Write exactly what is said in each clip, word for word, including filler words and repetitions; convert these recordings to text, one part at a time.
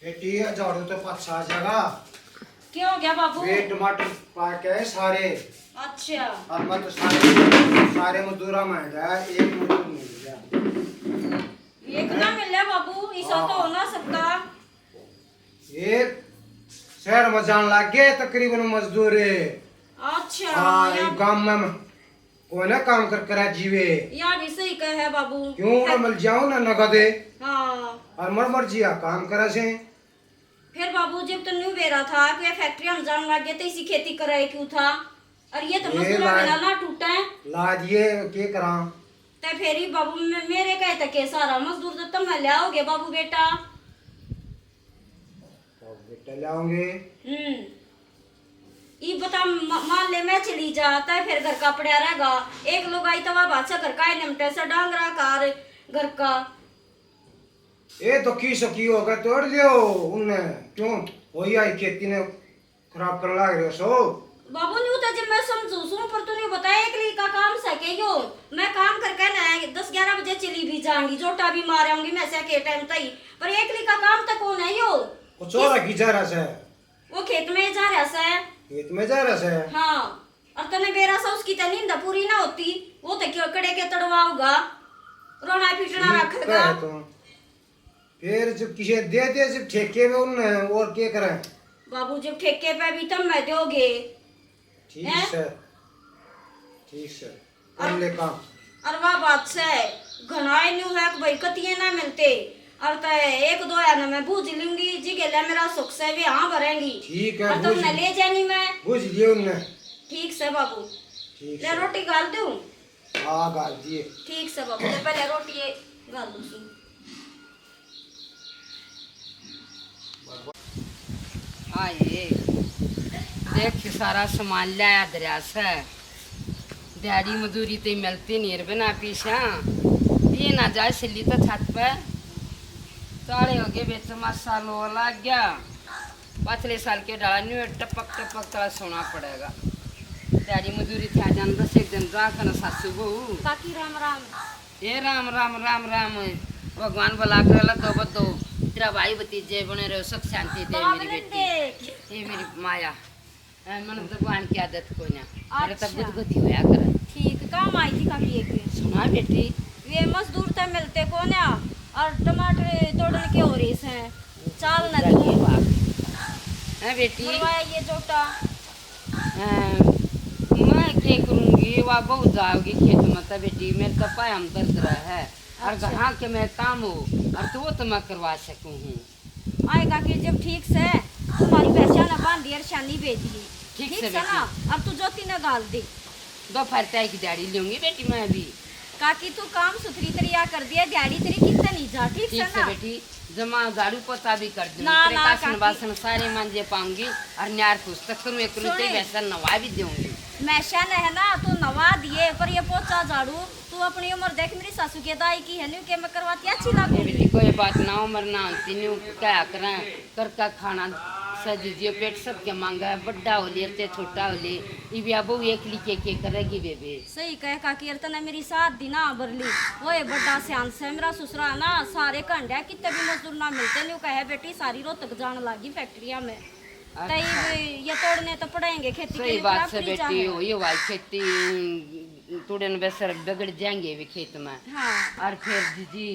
बेटी, ये झाड़ू तो पाछा आ जाएगा। क्या हो गया बाबू? वे टमाटर पाके है सारे। अच्छा। अब मैं तो सारे, सारे मजदूरा में है, एक मजदूर मिल गया। एक ना मिल लिया बाबू, ऐसा तो हो ना सकता। ये शहर में जान लग गए तकरीबन मजदूर। अच्छा। हाँ, ये गांव में कोने काम कर करा जीवे। या भी सही कहे है बाबू। क्यों ना मिल जाओ ना नगदे। हाँ। और मर मर जिया काम करा से। फिर बाबू जब तो न्यू बेरा था कि फैक्ट्री हम जान लग गए तो इसी खेती कराए क्यों था? और ये तो मजदूरा मेरा ना टूटा है। लाज ये के करा? ते फिर ही बाबू मेरे कहे तक के सारा मजदूर तो तुम ले आओगे बाबू बेटा। तो बेटा ले आओगे। हम्म। ये बता मान ले मैं चली जा, तै फिर घर का पड़ा रहेगा। एक लोग आई तवा बादशाह घर का ही निमटे से डांगरा कार घर का। ए तो की सकी होगा तोड़ लियो उनने। क्यों होई आई खेती ने खराब करने लाग रहे सो? बाबू न्यू तो जब मैं समझू सू पर तूने बताया एकली का काम से के यो। मैं काम करके ना दस ग्यारह बजे चली भी जाऊंगी, जोटा भी मार आऊंगी मैं से के टाइम तई। पर एकली का काम तो कौन है यो? वो चोरा की जा रहा से। वो खेत में जा रहा सै। खेत में जा रहा सै? हाँ। और तने बेरा सा उसकी तो नींद पूरी ना होती, वो तो क्यों कड़े के तड़वाओगा, रोना पीटना रखेगा। फिर जब किसी दे दे जब ठेके में उन्हें और के करें? बाबू जब ठेके पे भी तब मैं दोगे। ठीक है? ठीक है। कर ले काम। अरे वाह बात से, घना ही न्यू है कि भाई कतिये ना मिलते। और तो एक दो है ना मैं बूझ लूंगी, जी गेल्या मेरा सुख से वे हाँ भरेंगी। ठीक है, और तुमने ले जानी मैं। बूझ लियो उनने। ठीक से बाबू। ठीक ले से। रोटी गाल दूं? हाँ, गाल दिए। ठीक से बाबू, ले पहले रोटी ये गाल दूं। आए देख, सारा सामान लाया धरया सै। दिहाड़ी मजूरी ते मिलती नहीं रे बिना पीसा। ये ना जाए सिल्ली तो छत पे। ताले हो गए, बेच मासा लो लग गया। पाछले साल के डाला न्यू टपक टपक तला सोना पड़ेगा। दिहाड़ी मजूरी थे आ जान दस एक दिन जा कर सासू बहू। काकी राम राम। ए राम राम राम राम। भगवान भला करे, लद्दो बद्दो तेरा भाई भतीजे बने रहो, सुख शांति दे मेरी बेटी। ये मेरी माया। ए, मन भगवान की आदत कोई ना। मेरा तब अच्छा। गुदगुदी होया करे। ठीक, काम आई थी काकी एक। सुना बेटी। वे मजदूर तो मिलते कोन्या और टमाटर तोड़न के हो रही से। चाल ना दी। है बेटी। ये जोटा। मैं के करूंगी, वा बहू जाओगी खेत में, तो बेटी मेरे तो पाया में दर्द रहा है। और अच्छा। कहाँ के मैं काम हो और तो वो तो मैं करवा सकूं हूँ। आए काकी जब ठीक से तुम्हारी भैंसा ना बांधी और शानी भेज दी। ठीक से ना। अब तू ज्योति ना गाल दे। दोपहर तय की दिहाड़ी लूंगी बेटी मैं भी। काकी तू काम सुथरी तरिया कर दिया, दिहाड़ी तेरी कितना नहीं जा, ठीक से ना बेटी। जमा झाड़ू पोछा भी कर दूंगी, ना, तेरे ना, कासन बासन सारे मांजे पाऊंगी और न्यार खुश तक करूं, एक रुपये वैसा नवा भी दूंगी। मैं शन है ना, तू नवा दिए, पर ये पोछा झाड़ू तू अपनी उम्र देख, मेरी सासू के दाई की है, न्यू के मैं करवाती अच्छी लागू। बेटी कोई बात ना, उम्र ना होती, न्यू क्या करें, कर का खाना सजी जियो, पेट सबके मांगा है, बड्डा हो ले, ते छोटा हो ले, इबिया बहू एकली के, के करेगी बेबे। सही कहे काकी, अरे तने मेरी साथ दी ना बरली, ओए बड्डा सियान से मेरा ससुरा ना, सारे कंडे कितने भी मजदूर ना मिलते, न्यू कहे बेटी सारी रोहतक जान लागी फैक्ट्रिया में। अच्छा। तई ये तोड़ने तो पड़ेंगे, खेती के लिए बात से बेटी, हो ये वाली खेती तोड़न बेसर बिगड़ जाएंगे भी खेत में। हाँ। और फिर जीजी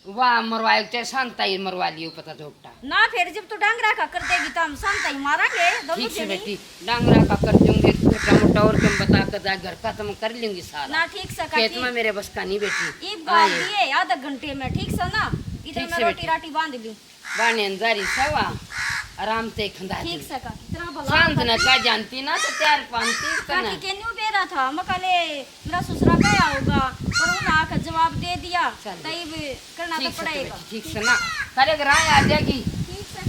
वाह मरवाए चाहे शांता ही मरवा लियो पता झोपटा। ना फिर जब तू डांगरा का कर देगी तो हम शांता ही मारांगे दोनों ठीक से जने। बेटी, डांगरा का कर दूंगी, छोटा मोटा और तुम बता कर जा, घर का तुम कर लेंगी सारा। ना ठीक से खेत काकी। में मेरे बस का नहीं बेटी। ईब गाल दिए आधा घंटे में, ठीक से ना? इधर ठीक मैं से रोटी बेटी। राटी बांध लूं। बाने अंजारी सवा आराम ते खंदा ठीक से काकी, तेरा भला सांझ न का जानती ना तो त्यार पानती काकी। के न्यू बेरा था, मकाले मेरा ससुरा कह आओगा, पर उन्हें आकर जवाब दे दिया। चल। तई भी करना तो पड़ेगा। ठीक से ना, करे ग्राह आ जाएगी। ठीक से।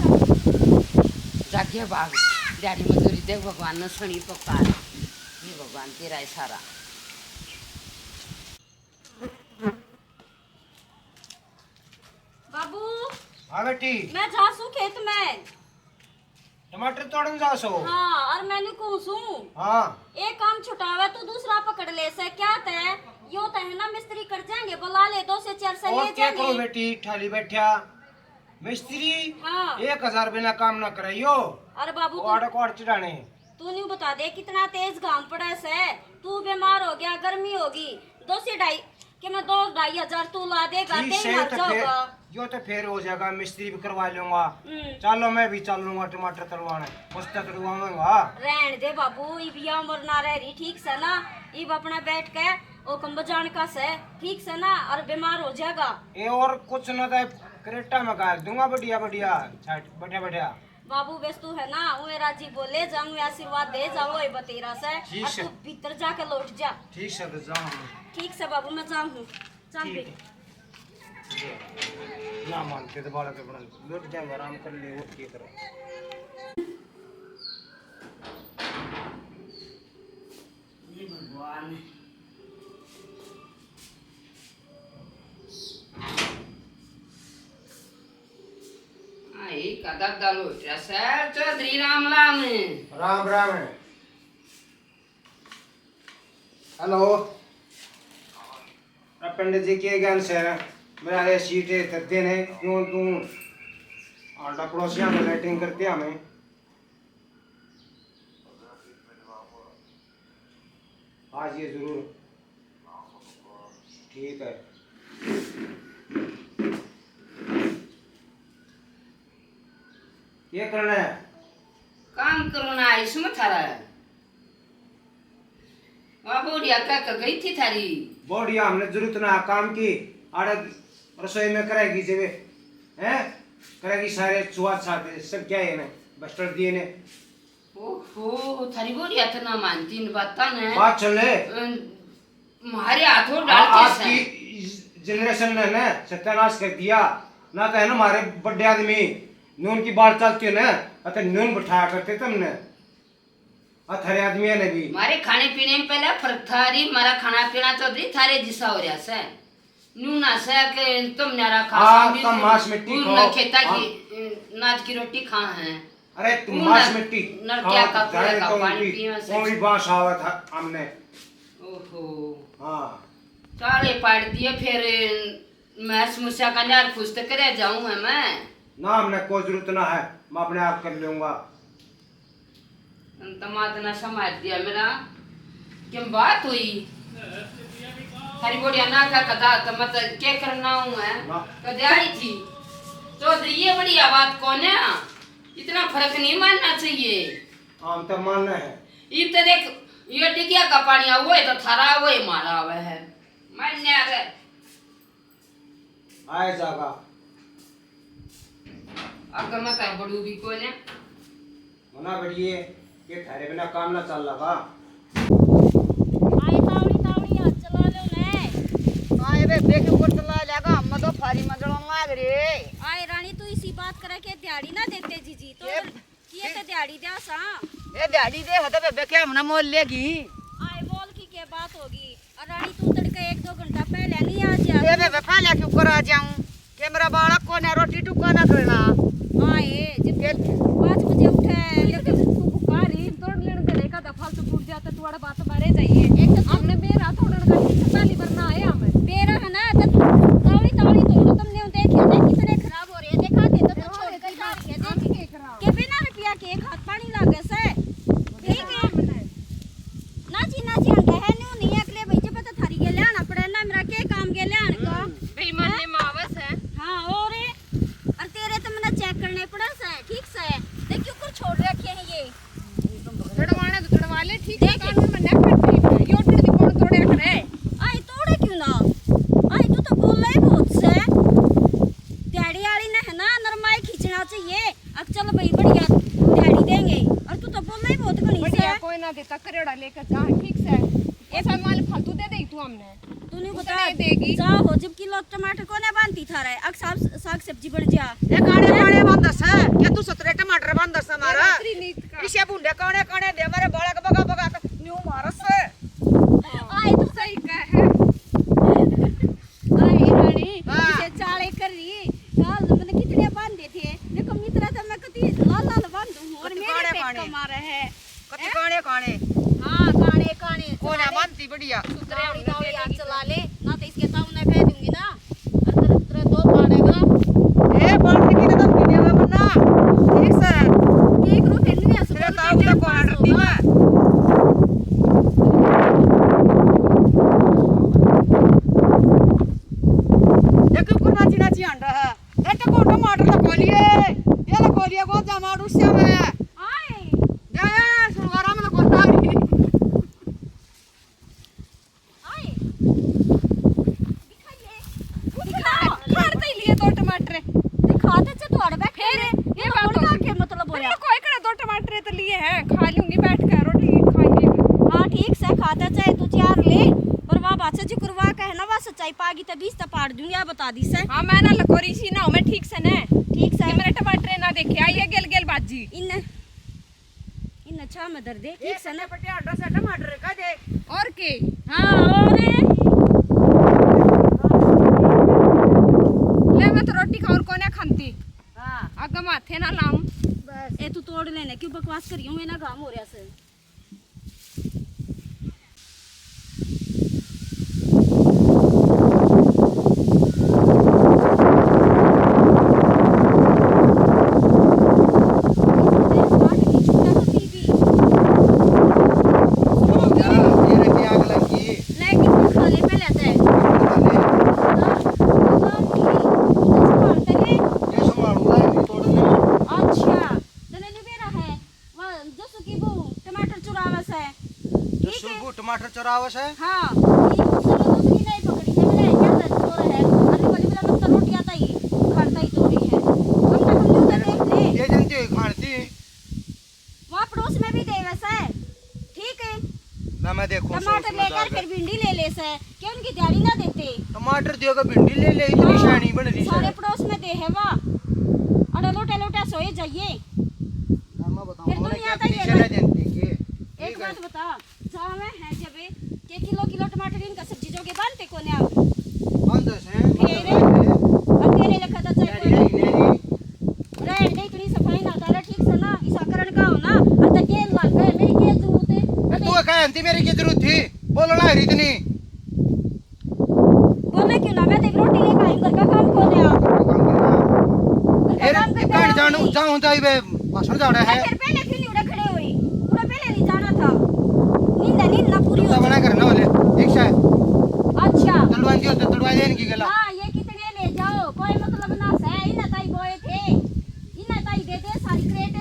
जागे बाग, दिहाड़ी मजदूरी देख, भगवान ने सुनी पुकार। ये भगवान तेरा इशारा। बाबू। हाँ बेटी। मैं जा सू खेत में। टमाटर तोड़न जा सो? हाँ, और मैंने कहूँ सूं। हाँ। एक काम छुटावे, तू दूसरा पकड़ ले से, क्या तै? यो तै है ना, मिस्त्री कर जाएंगे, बुला ले, दो से चार से ले जाएंगे। और क्या करूँ बेटी, ठाली बैठा। मिस्त्री, हाँ। एक हजार बिना काम ना कराइयो। अरे बाबू, वो तू आड़े को आड़ चढ़ाने। तू न्यू बता दे, कितना तेज घाम पड़ा सै, तू बीमार हो गया, गर्मी होगी, दो से ढाई, के मैं दो ढाई हजार तू ला देगा, ठीक तेज से मर तो फिर, जाओगा। यो तो फेर हो जाएगा, मिस्त्री भी करवा लूंगा। हम्म। चलो, मैं भी चल लूंगा टमाटर तड़वाने, मस्त तड़वाऊंगा। रहन दे बाबू, इब या उम्र ना रह रही, ठीक से ना, इब अपना बैठ के ओ कम बजान का से, ठीक से ना, और बीमार हो जाएगा। ए, और कुछ ना तो करेटा में गाड़ दूंगा, बढ़िया बढ़िया, छाट, बढ़िया बढ़िया। बाबू, बस तू है ना, उहे राजी बोले जा, उहे आशीर्वाद दे जा, वो ही बतेरा से, ठीक और से। तू भीतर जाके लौट जा। ठीक से, तो जाऊं। ठीक से बाबू, मैं जाऊं हूँ। चल ठीक बेटी। है। ना मानते तो बालक अपना लौट जाएंगे, आराम कर ले, और क्या करो। हे भगवान। आई कदा दल उठा सै, चौधरी राम राम। राम राम। हेलो। अरे पंडित जी, के ज्ञान से मेरा ये सीट है, धरते ने क्यों तू आटा पड़ोसियां में लेटरिन करते हमें। हाँ जी, जरूर। ठीक है। ये करना है? काम करना है इसमें थारा है। वाह, बढ़िया कह के गई थी थारी। बढ़िया, हमने जरूरत ना काम की, आड़े रसोई में करेगी जेबे, हैं? करेगी सारे चुआ छाते, सब क्या है ना, बस्टर दिए ने। ओहो, थारी बोरिया तो ना मानती इन बातां ने। बात सुन ले। अन, म्हारे हाथों आ-, डाल के आज से। की इस जनरेशन ने ना सत्यानाश कर दिया। ना तो है ना हमारे बड़े आदमी, नून की बात चलती है ना, अतः नून बिठाया करते तुमने। आ थारे आदमियां ने भी। म्हारे खाने पीने में पहले फर्क था री, म्हारा खाना पीना चौधरी थारे जिसा हो रहा से। न्यू ना से कि तुम न्यारा खा हाँ, हम भी तुम मांस मिट्टी उन खाओ। खेता हाँ। की, अ, नाद की रोटी खा हैं। अरे, तुम उन मांस मिट्टी नरकिया खाओ, का तो कुएं जाए का तो पानी उनकी, पीवा से। वो भी बांस आवा था हमने। ओहो। हाँ। चाले पाड़ दिए फिर, मैं समस्या का न्यार खुश तो करे जाऊं है मैं। ना, हमने कोई जरूरत ना है, मैं अपने आप कर लूंगा। तमाद ना समझ दिया मेरा। किम बात हुई? थारी बोरिया ना का कदा तो मत के करना हूँ है? ना। कदे आई थी? चौधरी, ये बढ़िया बात कौन है? इतना फर्क नहीं मानना चाहिए। हम तो माने है। इब तो देख, ये डिगिया का पानी आ, वो है तो थारा, वो है मारा हुआ है। मान्या रे। आए जागा। अगर मैं तो बड़ू भी कोने। मना बड़िए, के थारे बिना काम ना चल लगा। आए तावड़ी तावड़ी हाथ चला लो ने। आए बे, बेबे के ऊपर चला जागा, हम तो फारी में जलन लाग रे। आए रानी, तू इसी बात करे के दिहाड़ी ना देते जीजी, तो ये ये तो दिहाड़ी दे सा। ये दिहाड़ी दे है तो बेबे के हमने मोल लेगी। आए बोल की के बात होगी? और रानी, तू तड़के एक दो घंटा पहले नहीं आ जा? ये बेबे, पहले क्यों कर आ जाऊं? के मेरा बालक कोने, रोटी टुका ना करना। आए, जब के पाँच बजे उठे, लेकिन तू भूखा रही, तोड़ लेने दे, एक आधा फालतू टूट जाता, तू आड़ा बात बारे जाइए। एक तो हमने बेरा तोड़न का नहीं, पहली बार ना आए हम। बेरा है ना, तो तावड़ी तावड़ी तोड़ो, तुमने देखिए, देख कितने खराब हो रहे हैं, देखा दे तो छोड़ के खा रही है, देख। के बिना रुपया के एक हाथ पानी लागे से। ठीक है। ना जी, ना जी, हम कहे न्यू नहीं, अगले भाई जब तो थारी के लेना पड़े ना, मेरा के काम के लेने का। हम्म। बेईमानी में आवस है। हाँ, और, और तेरे तो मैंने चेक करने पड़ा से, ठीक से। देख क्यों कर छोड़ रखे हैं ये। तड़वाने तो तड़वा ले, ठीक है, देख। कानून में ना फंस रही है। यो टड़ दी कौन तोड़े करे? आई तोड़े क्यों ना? आई तू तो बोल ही बहुत से। दिहाड़ी आली ने है ना नरमाई खींचना चाहिए। अब चल भाई, बढ़िया दिहाड़ी देंगे। और तू तो बोलना ही बहुत घणी बढ़िया, से। कोई ना देता, करेड़ा लेकर जा, ठीक से। ऐसा माल फालतू दे दे तू हमने। तू नहीं उतना बता, ही देगी। जा हो जब किलो टमाटर कोने बांधती थारे, अक साग, साग सब्जी बन जा। ए काने काने बांध दस है, क्या तू सतरे टमाटर बांध दस हमारा? तेरी नीत का। इसे भुंडे काने काने दे, हमारे बालक बगा बगा के न्यू मारस है। आए तू सही कहे। आए रानी, हाँ। इसे चाले कर रही। काल मैंने कितने बांधे थे। देखो मित्रा तो मैं कति लाल लाल बांधू हूँ और कति मेरे काने पे काने। कमा रहे हैं। कति हैं? काने काने। हाँ, काने काने। कोना चला ले। बांधती बढ़िया। सुतरे तावड़ी उड़े तावड़ी देगी। हाथ चला ले, ना तो इसके ताऊ ने कह दूंगी ना। और तेरे, तेरे दो पाड़ेगा। ए, बांध के तो आता चाहे तू चार ले, पर वा बात से जिक्र वा कहे ना, वा सच्चाई पागी ते बीस ते पाड़ दूंगी, या बता दी से। हाँ, मैं ना लकोरी सी ना हूँ, मैं ठीक से ने। ठीक से। ये मेरे टमाटर ना देखे, आई है गेल गेल भाजी। इन, इन अच्छा में धर दे, ठीक से ना। पटियाला से टमाटर का दे। और के? हाँ, और? ले, मैं तो रोटी खाऊं और कोने खाती। हाँ। आगे माथे ना लाऊं। बस। ए, तू तोड़ लेने, क्यों बकवास करियो, मैं ना घाम हो रहा से। अच्छा, तने न्यू बेरा है। वाह, जसू की बहू टमाटर चुरावे से। ठीक जसू है। बहू टमाटर चुरावे से? हाँ, ये चलो जसू की नहीं पकड़ी है, मैंने क्या दर्द हो रहा है? अरे बड़ी बड़ा मत रोटियां ताई, खान ताई चोरी है। हम तो हम तो देख ले। ये जनती हुई खान थी। वहाँ पड़ोस में भी देवे से। ठीक है। ना मैं देखूं, टमाटर सोच में लेकर डाल फिर भिंडी ले ले से। क्यों उनकी दिहाड़ी ना देते? टमाटर दियो के भिंडी ले ले, इतनी हाँ, शानी बन रही सारे है। पड़ोस में दे है वा। अरे लोटे लोटे सोए जाइए। ना मैं बताऊं, फिर उन्होंने दुनिया क्या का ये पीछे ना देते के? एक ठीक है। बात बता, जावे है जब के किलो किलो टमाटर इनका सब्जी जोगे बनते कोने आओ। बंद से, फिर? बंद से। और तेरे लेखा तो चाहे नहीं, कोई नहीं, नहीं। रहन दे, इतनी सफाई ना कर, ठीक से ना, इसा करण का हो ना, और तो गेंद लग गए, मेरी क्या जरूरत है? ए, तू कह आंटी, मेरी क्या जरूरत थी? बोलना है इतनी। बोले क्यों ना, मैं तो एक रोटी लेकर आई, घर का काम कौन है आप? घर का काम करना। घर का ए, काम करते कहाँ रहोगे? जाऊं, जाऊं, जाई बे, भाषण जाना है। फिर पहले क्यों नहीं उड़े खड़े हुई? उड़े पहले नहीं जाना था। नींद, नींद ना पूरी हो। बना कर ना ले, ठीक से। अच्छा। तलवान दियो तो तलवान लेने की गला। हाँ, ये कितने ले जाओ, कोई मतलब ना से, इन्हें ताई बोए थे, इन्हें ताई दे दे सारी क्रेट।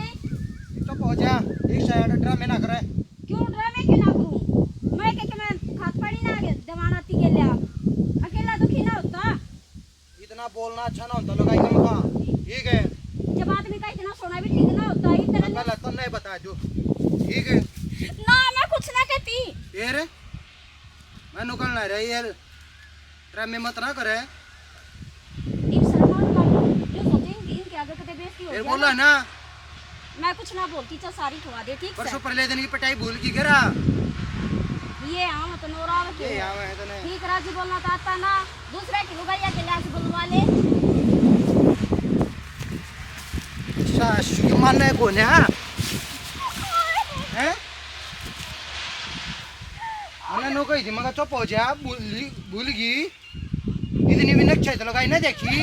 चुप हो जा, ठीक से, ड्रामे ना करे। क्यों ड्रामे क्यों ना करूं? मैं के, के मैं खाद पानी ना दवाना थी के लिया, अकेला दुखी ना होता। इतना बोलना अच्छा ना होता, लुगाई कम का, ठीक है? जब आदमी का इतना सोना भी ठीक ना होता, इतना मैं पहले तो नहीं बता दो, ठीक है? ना, मैं कुछ ना कहती। फिर? मैं नुकलना रही है। ड्रामे मत ना करे। इब शर्म मत कर। जो सोचे इनकी, इनके आगे कदे बेइज्जती हो फिर गया बोला ना। ना। मैं कुछ ना बोलती, चल सारी खवा दे, ठीक से? परसों परले दिन की पिटाई भूल की करा। ये आम तो नोरा के। ये आम है तने। ठीक राजी बोलना तो आता ना। दूसरे की लुगाइया के लाज बुलवा ले। सासू की माने को ना। हैं? मैंने नो कही थी, मगर चुप हो जा, भूल, भूल गई। इतनी भी नक्शे तो लगाई ना देखी।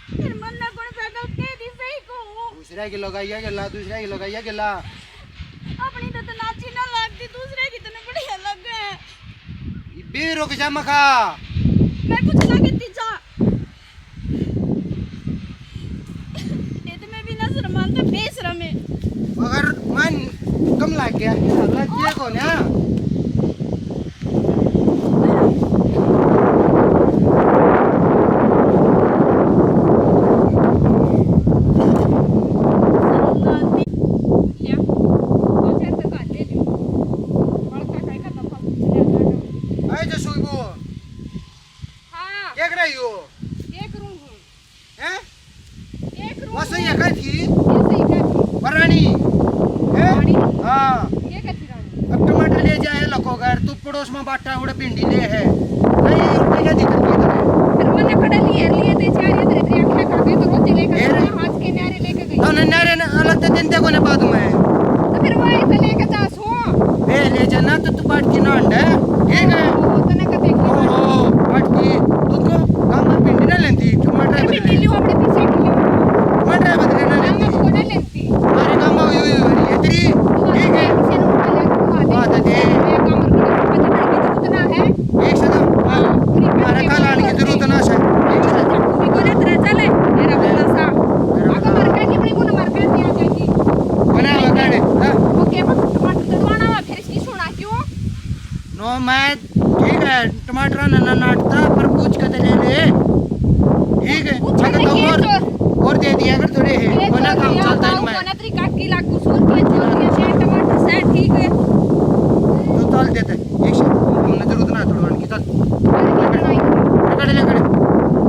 फिर मन ना कौन सा गलत कह दी, सही कहूँ। दूसरा की लगाई है गला, दूसरा की लगाई है गला। अपनी तो, तो नाची ना लगती, दूसरे की तो ना बढ़िया लगे। ये बे रुक जा मखा। मैं कुछ ना कहती जा। ये तो मैं भी ना शर्मांदा, बेशरम है। मगर मन कम लग गया, लग गया को ना। ए जसू की बहू। हाँ। क्या कर रही हो? क्या करूँ हूँ? हैं? क्या करूँ बस हूँ? ये कही थी। ये सही कही थी। पर रानी, हैं? रानी? हाँ। ये कही थी रानी? अब टमाटर ले जाए लको घर, तू पड़ोस में बाटा उड़े भिंडी ले है। नहीं, ये उल्टे क्या दिक्कत की तरह? फिर मैंने खड़े लिए, लिए थे चार, ये तेरे आंखें खा गई, तो रोज लेकर फिर? आज के न्यारे लेके गई। तो न्यारे न-, अलग तो दिन देखो ने बाद में। तो फिर वही तो लेके जा। बे ले जाना तो तू बाटकी ना अंडे, ठीक है? ओ, तने का देख लिया। ओ, बाटकी, तू क्यों काम में भिंडी ना लेती, क्यों मटर फिर बदले? भिंडी लियो, अपने पीछे की लियो। मटर बदले ना लेती। काम में को ना लेती। अरे काम में हुई, हुई, हुई, ये तेरी, ठीक है? किसी ने उठा लिया, तू आ दे। बात है, दे। ये काम और की जरूरत ना है। एक से तो, हाँ, अरे काल आने की जरूरत ना है। एक से। तू भी को ना तेरा चले, मेरा बंदा सा। मेरा अगर बंदा। मर गया, कि अपनी को ना मर गया, नहीं आ जाएगी। बना हुआ गाड़ी, हाँ? ओके, बस टमाटर तोड़वाना हुआ, फिर इसकी सुना क्यों? नो, मैं ठीक है, टमाटर ना, ना नाटता, पर पूछ के तो ले ले। ठीक है, पूछ के अगर तो ले और, तो। और दे दिया अगर थोड़े है, ये वरना तो काम ये चलता ही बताओ, नहीं। कोना तरीका की लागू सूर के जो ये से टमाटर से, ठीक है। तू तो चल देते, एक शॉट, हमने जरूरत ना है तोड़वाने की, चल। अरे, क्या करना है? पकड़ ले, पकड़।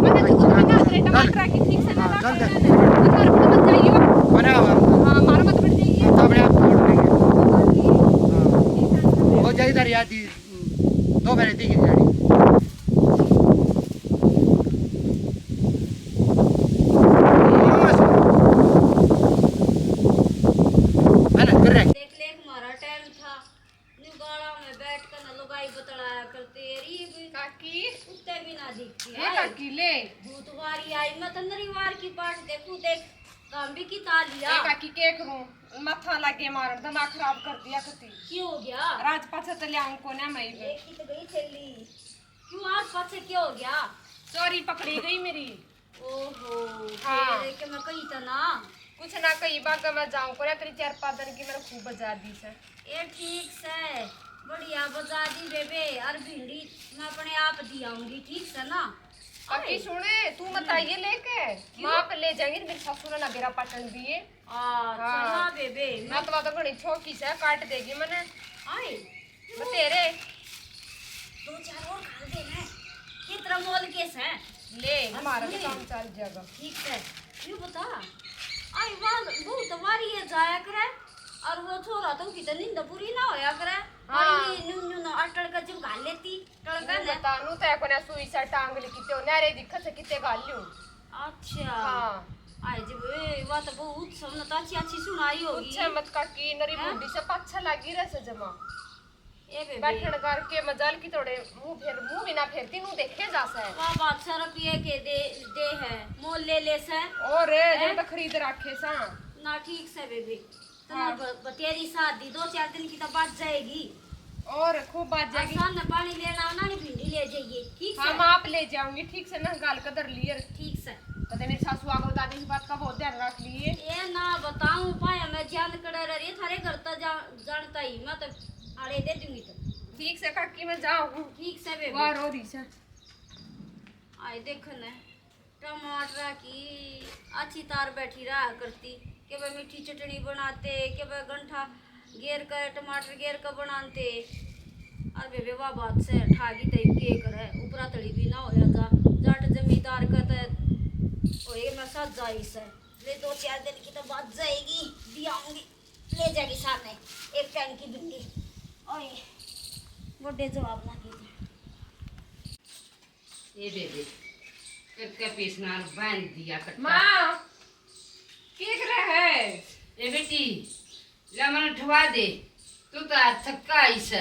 मैंने तो कुछ भी ना करे, चल। टमाटर की ठीक से ना हाँ, चल, चल। पकड़ ले। घर पे मत जाइयो। बना हुआ है। हाँ, मारो मत, फट जाइए। हम तो अपने आप पकड़ लेंगे। हाँ। वो जाइए इधर यार, दी, दो बार दी की जानी। है ना, कर रहे। देख ले, हमारा टाइम था। न्यू गाला में बैठ कर न लुगाई बतलाया कर तेरी भी काकी। उत्ते भी ना दिखती ए है। काकी ले। भूत वारी आई, मैं तो नरी वार की बाट देखूं, देख काम भी की तालिया। ए काकी के करूं, माथा लागे मारन, दिमाग खराब कर दिया कती। की हो गया? रात पाछे तो ले आऊं कोने मैं भी। देखी तो गई चली। क्यों आज पाछे क्या हो गया? चोरी पकड़ी गई मेरी। ओहो, हाँ। फिर के मैं कही था ना। कुछ ना कही, बागा मैं जाऊं कोने, तेरी चार पाँच दिन की मैंने खूब बजा दी से। ए ठीक से, बढ़िया बजा दी बेबे, और भिंडी मैं अपने आप दी आऊंगी, ठीक से ना? काकी अरे। सुने, तू मत आइए लेके, क्यों? माँ पे ले जाएंगे, मेरी सासू ने ना बेरा पाटन दिए। अच्छा, हाँ। हाँ बेबे, मैं तो, तो घणी छोकी से, काट देगी मने। आए। बतेरे। दो चार और घाल दे ना। कितना मोल के से? ले, और हमारा भी सुन। काम चल जाएगा। ठीक है। यूं बता। आई वाल, बहुत वारी है जाया करे। और वो छोरा तो कितनी नींद पूरी ना होया करे। हाँ। और ये न्यू न्यू ना अटड़ का जो घाल लेती, टड़ का न्यू ने। बता, न्यू तो कोने सुई से टांग ली किते, नारे दिखत से किते घाल लियो। अच्छा। हाँ। आए जी, ए, वा तो बहुत उत्सव न तो अच्छी अच्छी सुनाई होगी। पूछे मत काकी, नरी हैं? बूढ़ी से पाछा लागी रह से जमा। ए बेबे। बैठन करके मजाल की थोड़े मुंह फेर, मुंह भी ना फेरती, मुंह देखे जा से। वाह, बादशाह रुपये के दे, दे है, मोल ले ले से। और हैं? जब तक खरीद रखे सा। ना ठीक से बेबे। तना हाँ। ब-, बतेरी शादी दो चार दिन की तो बात जाएगी। और खूब बात जाएगी। आसान ने पानी लेना ना, नहीं भिंडी ले जाइए, ठीक से? हम आप ले जाऊंगी, ठीक से ना, गाल कदर लिए। ठीक से। पता मेरी सासू आगे बता दी, इस बात का बहुत ध्यान रख लिए। ये ना बताऊं, पाया मैं जान कड़ा रही, थारे घर तो जा, जानता ही, मैं तो आड़े दे दूंगी तो। ठीक से काकी, मैं जाऊं। ठीक से बेबे। वाह, रो रही से। आए देख ने। टमाटर की अच्छी तार बैठी रहा करती, के भाई मीठी चटनी बनाते, के भाई गंठा गेर कर, टमाटर गेर कर बनाते। और बेबे, वा बात से ठागी तई के करे, ऊपरा तली भी ना होया जा, जट जमींदार का तो होए मैं साथ जाई से। ले, दो चार दिन की तो बात जाएगी, भी आऊंगी, ले जाएगी सामने एक टाइम की भिंडी। ओए, बड़े जवाब ना कीजिए। ए बेबे, करके पीसना बांध दिया कट्टा। माँ, के करे है? ए बेटी, ले मने ठवा दे। तू तो आज थका आई से।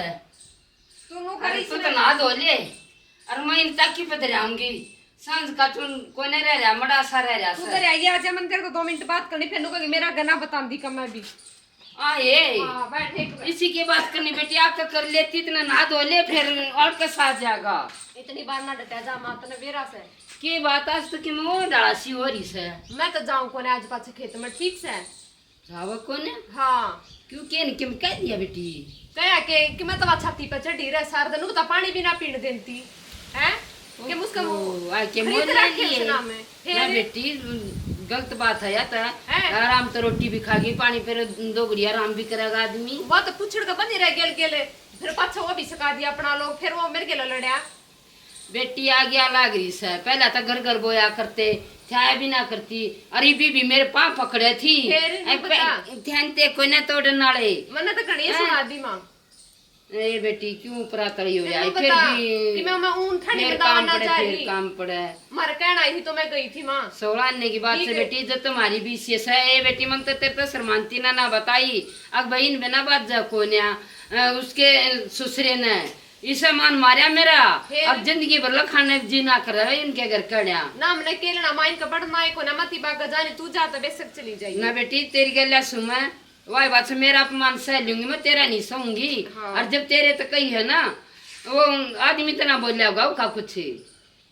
तू नु अरे करी तू से तो ना धो ले। अरे मैं इन तक की पे धराऊंगी। सांझ का तू कोने रह रहा, मड़ा सा रह रहा तू से। तो रह गया, आज मन तेरे को दो मिनट बात करनी, फिर नु कहेगी, मेरा गना बतांदी का मैं भी। आए। हाँ, बैठ एक बार। इसी की बात करनी बेटी, आप तो कर लेती, इतना ना धो ले, फिर और कैसा आ जाएगा? इतनी बार ना डटा जा, माँ तने बेरा से। के बात आज तो कि मैं डाला सी हो रही से। मैं तो जाऊं कोने आज पाछे खेत में, ठीक से? जावा कोने? हाँ। क्यों, के न किम कह दिया बेटी? कहा के कि मैं तो छाती पे चढ़ी रह सारा दिन, उतना पानी भी ना पीने देती। हैं? के मुझको ओहो, आ के खरीद मोल ले रखे लिए। इतना में। ना फिर? बेटी, गलत बात है या तो। हैं? आराम तो रोटी भी खागी, पानी फिर दो घड़ी आराम भी करेगा आदमी। वो तो पुछड़ के बनी रह गेल गेले, फिर पाछा वो भी सका दिया अपना लोग, फिर वो मेरे गेल लड़या। बेटी आ गया लाग रही से, पहला तो घर घर बोया करते, चाय भी ना करती, और इबी भी मेरे पाँव पकड़े थी। फिर ऐ बता। पे-, ध्यान ते कोई ना तोड़न वाले। मन्ने तो घणी हैं? सुना दी माँ। ए बेटी, क्यों ऊपरा तली हो जाए? फिर बता भी कि मैं, मैं ऊन ठंडी फिर में दावा काम ना पड़े, जा फिर रही। काम पड़े। मारे कहना आई थी तो मैं गई थी माँ। सोलह आने की बात से ठीक है। बेटी, जो तुम्हारी बीसीएस है, ए बेटी, मन तो तेरे तो शर्मानती ना, ना बताई। अब बहन बिना बात जा कोन्या, अ, उसके ससुरे ने इसे मान मारया मेरा। फिर? अब जिंदगी भर लखाने जी ना करे इनके घर कड़या। ना हमने केलना माइन का पढ़ना है कोना, मती बागा जाने, तू जा तो बेशक चली जाइए। ना बेटी, तेरी गल्या सुन मैं, वाई बात से मेरा अपमान सह लूंगी मैं, तेरा नहीं सहूंगी। हाँ। और जब तेरे तो कही है ना, वो आदमी तो ना बोलिया होगा उसका कुछ।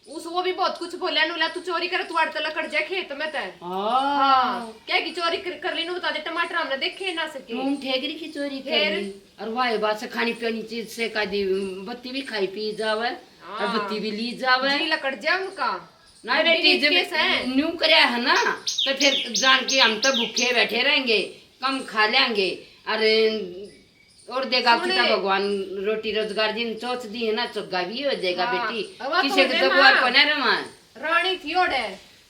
उस, वो भी बहुत कुछ बोलिया, नुला तू चोरी करे, तू आड़ते लकड़ जा खेत में तै। हाँ। हाँ। क्या की चोरी कर, कर ली, नु बता दे, टमाटर हमने देखे ना सके। तुम ठेकरी की चोरी कर फिर? ली। और वाई बात से खानी पीनी चीज से का दी, बत्ती भी खाई पी जावे, और हाँ। बत्ती भी ली जावे। जी लकड़ जा उनका। ना बेटी, जब न्यू करया है ना, तो फिर जान के हम तो भूखे बैठे रहेंगे, कम खा लेंगे। अरे, और देगा सुन कितना ले। भगवान रोटी रोजगार दिन चोच दी है ना, चोगा भी हो जाएगा हाँ, बेटी। अब बात किसी हो के जाए दबुआर ना। को ना रवा। रानी थी ओड़े,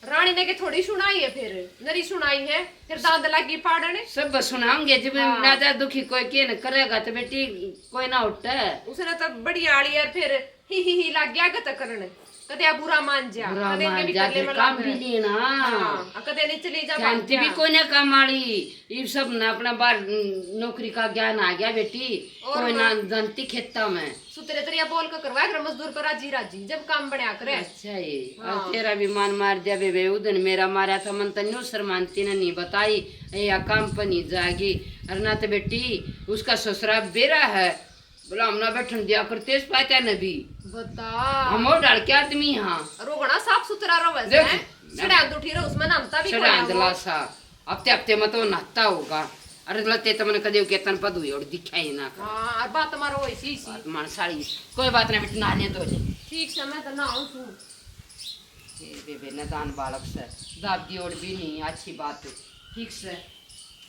रानी ने के थोड़ी सुनाई है फिर, नरी सुनाई है, फिर दांत लागी पाड़ने। सब सुनाऊंगे जब हाँ। राजा दुखी कोई के न करेगा तो बेटी कोई ना उठे। उसने तो बढ़िया आली यार फिर ही ही ही लाग गया गत करण। कदे आ बुरा मान जा, बुरा कदे मान के जा, भीतर ले फिर में काम लाग भी गया। लेना। हाँ, आ कदे नहीं चली जा, भाग शांति भी जा। कोने काम आली। ये सब ना अपना बार नौकरी का ज्ञान आ गया बेटी, और कोई ना माँ। जानती खेता में। सुतरे तरिया बोल के करवाया कर मजदूर पर राजी राजी, जब काम बनया करे। अच्छा ये, हाँ। और तेरा भी मान मार दिया बेबे, उस दिन मेरा मारा था, मन तो न्यू शर्मानती ने नहीं बताई, ए, या काम पर नहीं जाएगी। और ना तो बेटी, उसका ससुरा बेरा है, बोला, हम ना बैठन दिया करते इस पात्या ने भी। बता। हम और ढाल के आदमी हाँ। और वो घणा साफ सुथरा रहो वैसे, देख, हैं? मैं सड़ांद उठी रहो, उसमें नहाता भी सड़ांद कोई है वो। लासा। हफ्ते हफ्ते में तो नहाता होगा। अरे लते तो मैंने कदे के तन पदुई और दिखाई ना कर। हाँ, और बात मारो ऐसी ही सी। बात मान साली। कोई बात ना बेटी, नहाने दो ले। ठीक से, मैं तो नहाऊं तू। ये बेबे नदान बालक से। दादी और भी नहीं, अच्छी बात है। ठीक से।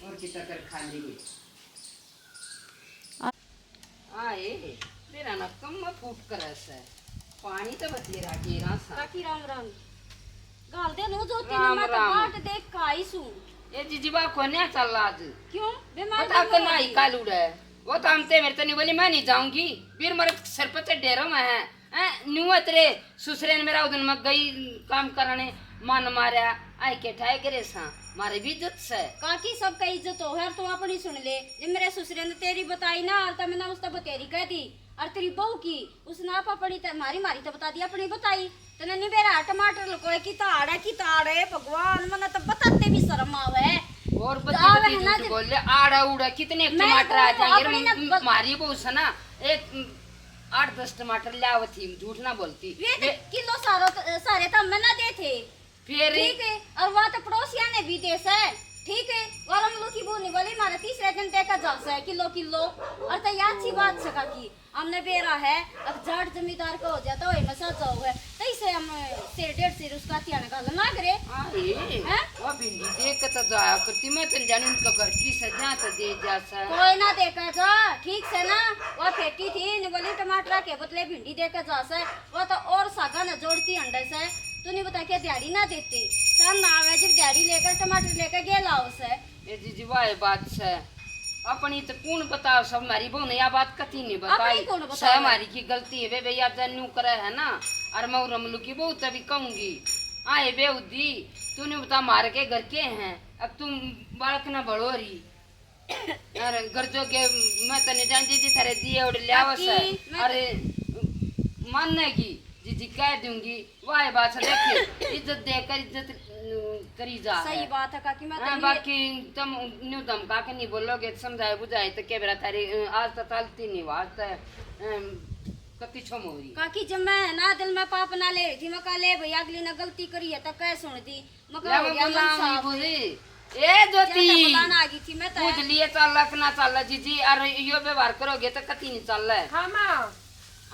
और कितना कर खा लेंगे। आए, मेरा ना कम में फूट करे से। पानी तो बतेरा गेरा सा। काकी राम राम। गाल दे नु जो तीन राम मैं तो राम। बाट देख का आई सू। ए जीजीबा कोन्या चल आज। क्यों? बीमार बता तो के ना होगी। ही काल उड़े। वो तो हम ते मेरे तो नहीं बोली, मैं नहीं जाऊंगी। बीर मरद सर पे चढ़े रहो मैं है। हैं, न्यू है तेरे ससुरे ने मेरा उदन में गई काम करने, मन मारया, आए के ठाए करे सा, मारे भी इज्जत से। काकी, सबका इज्जत हो, हर तू अपनी सुन ले। ये मेरे ससुरे ने तेरी बताई ना, और तब मैंने उसने बतेरी कह दी, और तेरी बहू की, उसने आप अपनी ते, मारी, मारी तो बता दी, अपनी बताई। तने नहीं बेरा टमाटर लकोए की ताड़ है, की ताड़ है, भगवान, मने तो बताते भी शर्म आवे। और बत्ती आवे बत्ती है ना झूठ जब बोल ले, आड़ा उड़ा कितने मैं टमाटर आ तो जाएंगे। अपनी न म-, ब- मारी बहू से ना, एक आठ दस टमाटर लावत थी, झूठ ना बोलती। वे तो वे किलो सारो त-, सारे तो हमें ना दे थे। फिर? ठीक है, और वहाँ तो पड़ोसिया ने भी दे से, ठीक है, और हम लोग की बोनी वाली मारे तीसरे दिन देकर जा से किलो किलो। और तो यह अच्छी बात सका की हमने बेरा है, अब जाट जमींदार का हो जाता वही में साझा हुआ, तो इसे हम सेर डेढ़ सेर उसका तियाने का ना करे। अरे, हैं? वो भिंडी देख के तो जाया करती, मैं तो जानी उनका घर की सजा तो दे जा से। कोई ना देखा जा, ठीक से ना, वो फेंकी थी, ने बोली टमाटर के बदले भिंडी दे के जा से, वो तो और सागा ने जोड़ती अंडे से। तू नहीं बता के दिहाड़ी ना देते, सन ना आवे जब दिहाड़ी लेकर टमाटर लेकर गेल आओ से। ए जीजी, वाह बात से, अपनी तो कौन बताओ, सब हमारी बहू ने या बात कती नहीं बताई। अपनी कौन बतावे? से हमारी की गलती है, वे भैया जन्नू करे है ना, और मैं रमलू की बहू तभी कहूंगी, आए बेहूदी, तू नहीं बता मार के घर के हैं, अब तुम बालक ना भलो रही। अरे गरजो के मैं तने जान जीजी थारे दिए उड़ ल्यावा से। काकी, मैं अरे मानेगी जीजी, कह दूंगी। वाह बात से देखिए, इज्जत देकर इज्जत, अ, करी जा सही है। बात है काकी, मैं हाँ, तो ये बाकी तुम न्यू धमका के नहीं बोलोगे, समझाए बुझाए तो क्या बेरा थारी, अ, आज तो चलती नहीं, आज तो, अम, कति छो मोरी। काकी जब मैं ना दिल में पाप ना ले थी, मैं कहा ले भाई अगली ने गलती करी है तो कह सुन दी। मगर ले हो गया मन साफ। ए ज्योति, ज्यादा बुलाना आ गई थी मैं तो। बुझ लिए चालक ना चाल जीजी, और यो व्यवहार करोगे तो कती नहीं चाल। हाँ माँ।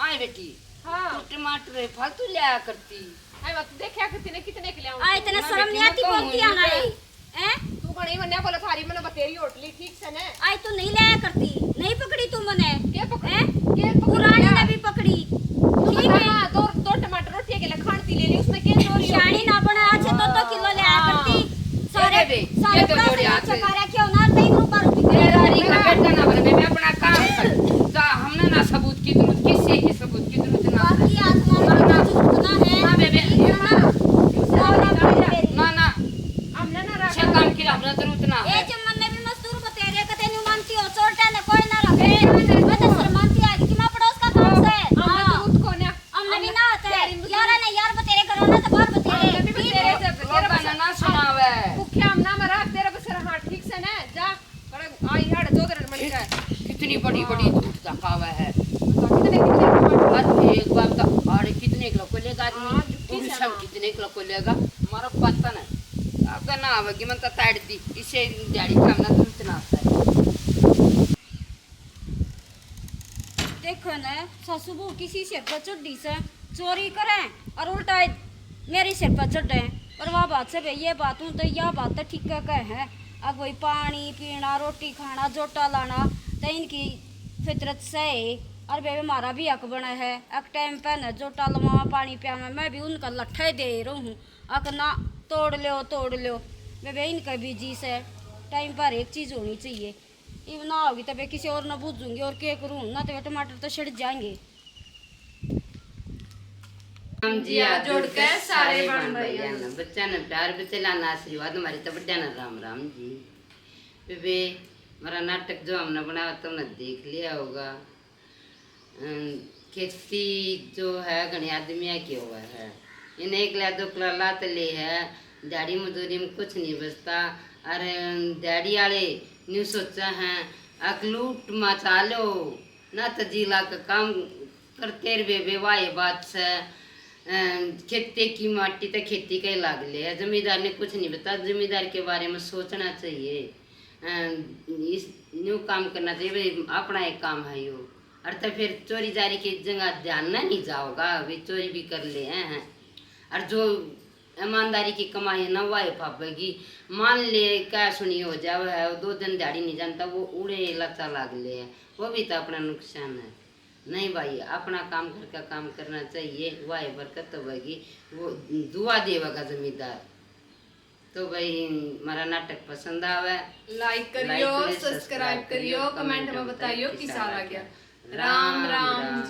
आए बेटी, हाँ। तू टमाटर फालतू लिया करती। आए बात देखा करती ने कितने के ले आऊं। आए इतने ना शर्म बेटी, नहीं मैं आती कहूँ बोलती नहीं आना तो। है। हैं? तू घणी मन्ने बोला थारी मने बतेरी होटली ठीक से ने। आए तू नहीं लिया करती, नहीं पकड़ी तू मने। के पकड़ी? हैं? के पकड़ी? पुरानी ने भी पकड़ी। तू ठीक है। बता, दो, दो टमाटर रोटी के लिए खान ती ले ली, उसमें के चोरी हो गई? शानी ना बना, अच्छे दो दो किलो ले आया हाँ। करती। सारे, ये दे बे, सारे ये तो पैसे जोड़े हाथ। चका रखे हो ना, तीन रुपया रुपये। तेरा री का बेटा ना बने, मैं अपना काम कर। जा, हमने ना सबूत की जरूरत, किसी की सबूत की जरूरत ना। बाकी आसमान में झूठ ना है। ना बेबे। ठीक है ना? ना, ना। हमने ना छे काम की हमने जरूरत ना ए है। जे मन्ने भी मजदूर बतेरे कते न्यू मानती हो, चोरटा ने कोई ना रखे। मैं तो शर्मानती आ गई कि मैं पड़ोस का काम से। हमने हाँ। जरूरत कोन्या। हमने भी ना होते। यारा ने यार बतेरे करो ना तो बाहर बतेरे। हमने भी ठीक बतेरे है। जब लोगों ने ना सुनावे। भूखे हम ना मरा, तेरे बसेरा हाँ ठीक से ना, जा। बड़ा आई हट दो दरन बन गए। कितनी बड़ी बड़ी हाँ। झूठ धकावे है। बता, कितने, कितने टमाटर? अरे एक बार तो, अरे कितने किलो को लेगा आदमी? हाँ, झूठी पुरुष से सब ना। कितने किलो को लेगा? हमारा पता नहीं। अगर ना आवेगी, मन तो ताड़ दी। इसे दिहाड़ी काम ना तुम इतना आता है। देखो ना, सासू बहू किसी सिर पर चढ़ी से, चोरी करें और उल्टा मेरे सिर पर चढ़े। पर वह बात से भाई, ये बात हूँ तो, यह बात तो ठीक है कह है। अब वही पानी पीना, रोटी खाना, जोटा लाना, तो इनकी फितरत से है। और बेबे, म्हारा भी हक बना है, अक टाइम पे न जोटा लवा, पानी प्यावे, मैं भी उनका लट्ठा ही दे रहूं हूँ, अक ना तोड़ लो, तोड़ लो। बेबे, इनका भी जी से टाइम पर एक चीज होनी चाहिए। इब ना होगी तो बे किसी और ना बूझूंगी, और क्या करूँ ना, तो बे टमाटर तो सड़ जाएंगे। हम जी हाथ जोड़ के सारे बहन भाइयां ने, बच्चा ने प्यार, बच्चे लाना आशीर्वाद, हमारे तो बड्डा ने राम राम जी। बेबे, हमारा नाटक जो हमने बनाया, तुमने देख लिया होगा। अम, खेती जो है, घणे आदमियां की होवे है, इन्हें एकला दुकला लात ले है, दिहाड़ी मजदूरी में कुछ नहीं बचता। और दिहाड़ी वाले न्यू सोचा है, अक लूट मचा लो, ना तो जी लाग काम करते रहे बेबे, वाह ये बात से। अ, खेते की माटी तो खेती का ही लाग ले है, जमींदार ने कुछ नहीं बता, जमींदार के बारे में सोचना चाहिए। अ, इस न्यू काम करना चाहिए भाई, अपना एक काम है यो। और तो फिर चोरी जारी की जगह ध्यान ना नहीं जाओगा, वे चोरी भी कर ले हैं। और जो ईमानदारी की कमाई है ना, वह फापेगी। मान ले क्या सुनी हो जावे है, वो दो दिन दिहाड़ी नहीं जानता, वो उड़े लाचा लाग ले है, वो भी तो अपना नुकसान है। नहीं भाई, अपना काम करके काम करना चाहिए, वह बरकत होगी, वो दुआ देवेगा जमींदार। तो भाई, हमारा नाटक पसंद आवे, like करियो, subscribe करियो, comment में बताइयो किसा लग्या। राम राम।